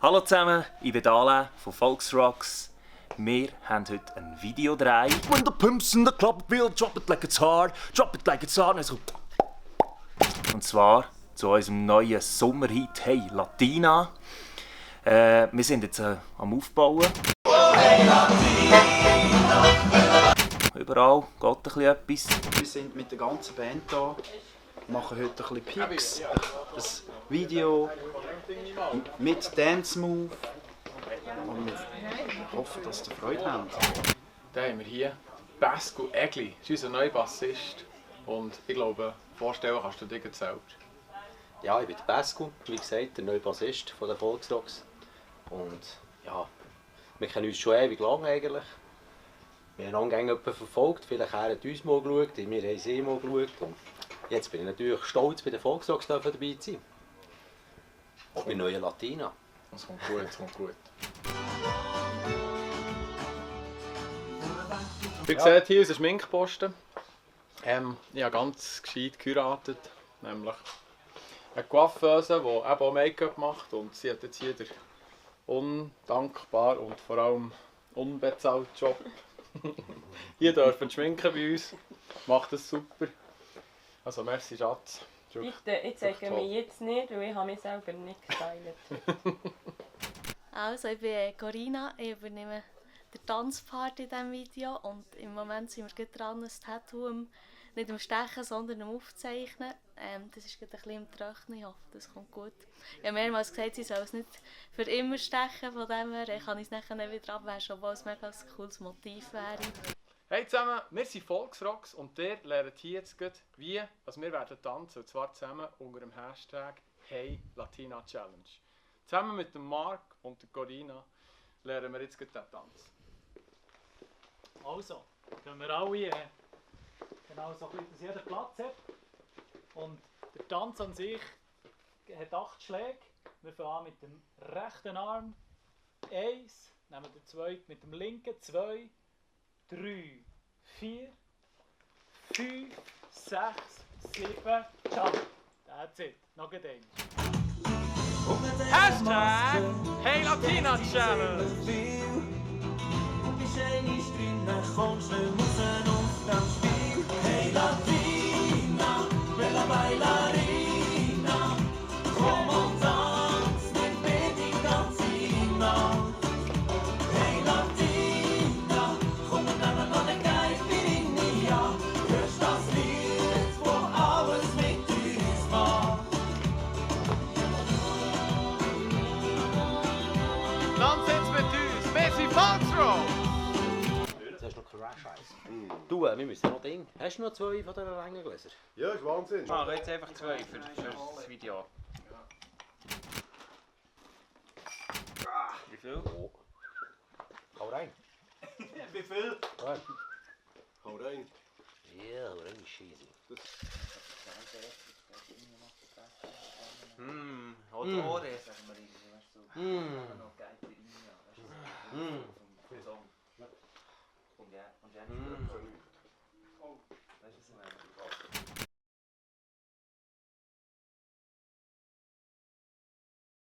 Hallo zusammen, ich bin Alain von Volksrocks. Wir haben heute ein Video drehen. When the pimps in the club will drop it like it's hard, drop it like it's hard. Und zwar zu unserem neuen Sommerhit Hey Latina. Wir sind jetzt am Aufbauen. Überall geht ein bisschen etwas. Wir sind mit der ganzen Band hier, machen heute ein bisschen Pics, ein Video mit Dance Move und wir hoffen, dass ihr Freude habt. Dann haben wir hier Pascal Egli, das ist unser neuer Bassist und ich glaube, vorstellen kannst du dich selbst. Ja, ich bin der Pascal, wie gesagt, der neue Bassist von den Volksrocks. Und ja, wir kennen uns schon ewig lang eigentlich. Wir haben lange verfolgt, vielleicht er hat uns mal geschaut, wir haben sie mal geschaut. Und jetzt bin ich natürlich stolz, bei den Volksrocks dabei zu sein. Und mit neuen Latina. Das kommt gut, das kommt gut. Wie gesagt, hier unser Schminkposten. Ich habe ganz gescheit geheiratet, nämlich eine Coiffeuse, die eben auch Make-up macht. Und sie hat jetzt hier den undankbar und vor allem unbezahlten Job. Hier dürfen schminken bei uns, macht das super. Also merci Schatz. Bitte, ich zeige mich jetzt nicht, weil ich habe mich selber nicht gestylt. Also, ich bin Corina, ich übernehme den Tanzpart in diesem Video und im Moment sind wir gerade dran, ein Tattoo nicht am Stechen, sondern am Aufzeichnen. Das ist gerade ein bisschen im Trocknen, ich hoffe, das kommt gut. Ich habe mehrmals gesagt, sie soll es nicht für immer stechen, von dem her kann ich es nachher wieder abwaschen, obwohl es ein mega cooles Motiv wäre. Hey zusammen, wir sind Volksrocks und ihr lernt hier jetzt gleich, wie wir werden tanzen, und zwar zusammen unter dem Hashtag Hey Latina Challenge. Zusammen mit dem Marc und der Corina lernen wir jetzt gleich den Tanz. Also, können wir alle genau so ein bisschen, dass jeder Platz hat. Und der Tanz an sich hat 8 Schläge. Wir fangen an mit dem rechten Arm. 1, nehmen den zweiten mit dem linken. 2, 3, 4, 5, 6, 7, jump. That's it. Noch ein Ding. Hashtag Hey Latina Challenge! Hey Latina, bella bailarina, come on dance mit mir die ganze Nacht. Hey Latina, komm und nimm noch eine Caipirinha, hörst das Lied, wo alles mit uns macht. Tanz jetzt mit uns, wir sind Volksrocks! Jetzt hast du noch Crash Eis. Du, wir müssen noch Ding. Hast du noch 2 von diesen langen Gläser? Ja, ist Wahnsinn. Ich mache jetzt einfach 2 für das Video. Wie viel? Oh. Hau rein. Wie viel? Ja, Hau rein. yeah, hau rein, scheiße. Oder Ohren, sagen wir irgendwie. Und ja, nicht. Weißt du, was ich meine?